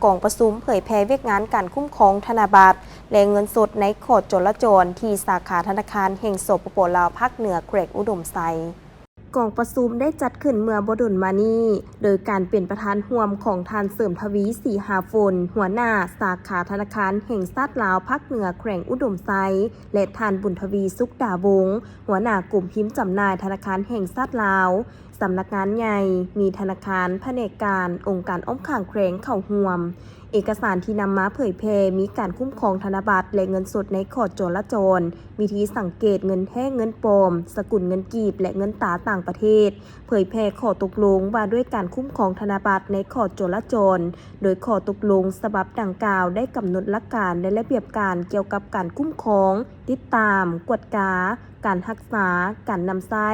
ກອງປະຊຸມເຜີຍແຜ່ວຽກງານການຄຸ້ມຄອງທະນະບັດ ແລະ ເງິນສົດໃນຂໍຈລະຈອນ ທີ່ສາຂາທະນາຄານແຫ່ງ ສປປ ລາວ ພາກເໜືອ ແຂວງອຸດົມໄຊ. ກອງປະຊຸມໄດ້ຈັດຂຶ້ນເມື່ອບໍ່ດົນມານີ້ ໂດຍການເປັນປະທານຮ່ວມຂອງທ່ານ ເສີມທະວີ ສີຫາຝົນ ຫົວໜ້າສາຂາທະນາຄານແຫ່ງຊາດລາວ ພາກເໜືອ ແຂວງອຸດົມໄຊ ແລະ ທ່ານ ບຸນທະວີ ສຸກດາວົງ ຫົວໜ້າກົມພິມຈຳໜ່າຍທະນາຄານແຫ່ງຊາດລາວ. ສຳນັກງານໃຫຍ່ ມີທະນາຄານ, ພະແນກການ, ອົງການອ້ອມຂ້າງແຂວງເຂົ້າຮ່ວມ. ເອກະສານທີ່ນຳມາເຜີຍແຜ່ມີການຄຸ້ມຄອງທະນະບັດ ແລະ ເງິນສົດໃນຂໍຈລະຈອນ, ວິທີສັງເກດເງິນແທ້ເງິນປອມ, ສະກຸນເງິນກີບ ແລະ ເງິນຕາຕ່າງປະເທດ, ເຜີຍແຜ່ຂໍ້ຕົກລົງວ່າດ້ວຍການຄຸ້ມຄອງທະນະບັດໃນຂໍຈລະຈອນ, ໂດຍຂໍ້ຕົກລົງສະບັບດັ່ງກ່າວໄດ້ກຳນົດຫຼັກການ ແລະ ລະບຽບການກ່ຽວກັບການຄຸ້ມຄອງ, ຕິດຕາມ, ກວດກາ, ການຮັກສາ, ການນຳໃຊ້,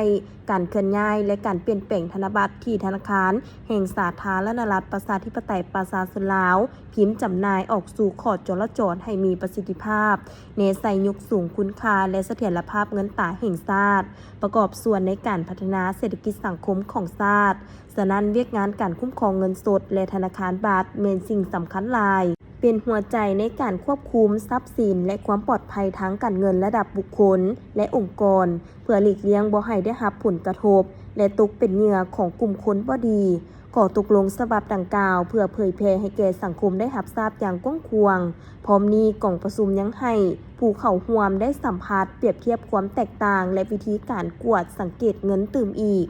ການເຄື່ອນຍ້າຍ ແລະ ການປ່ຽນແປງທະນະບັດທີ່ທະນາຄານແຫ່ງສາທາລະນະລັດ ປະຊາທິປະໄຕ ປະຊາຊົນລາວ ພິມຈຳໜ່າຍອອກສູ່ຂໍຈລະຈອນໃຫ້ມີປະສິດທິພາບ, ແນໃສ່ຍົກສູງຄຸນຄ່າ ແລະ ສະຖຽນລະພາບເງິນຕາແຫ່ງຊາດ, ປະກອບສ່ວນໃນການພັດທະນາເສດຖະກິດສັງຄົມຂອງຊາດ. ສະນັ້ນ, ວຽກງານການຄຸ້ມຄອງເງິນສົດ ແລະ ທະນາຄານບັດແມ່ນສິ່ງສຳຄັນຫຼາຍ, ເປັນຫົວໃຈໃນການຄວບຄຸມຊັບສິນ ແລະ ຄວາມປອດໄພທາງການເງິນລະດັບບຸກຄົນ ແລະ ອົງກອນ, ເພື່ອຫຼີກລ່ຽງບໍ່ໃຫ້ໄດ້ຮັບຜົນກະທົບ ແລະ ຕົກເປັນເຫຍື່ອຂອງກຸ່ມຄົນບໍ່ດີ. ຂໍ້ຕົກລົງສະບັບດັ່ງກ່າວ ເພື່ອເຜີຍແຜ່ໃຫ້ແກ່ສັງຄົມໄດ້ຮັບຊາບຢ່າງກວ້າງຂວາງ. ພ້ອມນີ້, ກອງປະຊຸມຍັງໃຫ້ຜູ້ເຂົ້າຮ່ວມໄດ້ສຳຜັດ, ປຽບທຽບຄວາມແຕກຕ່າງ ແລະ ວິທີການກວດສັງເກດເງິນຕື່ມອີກ.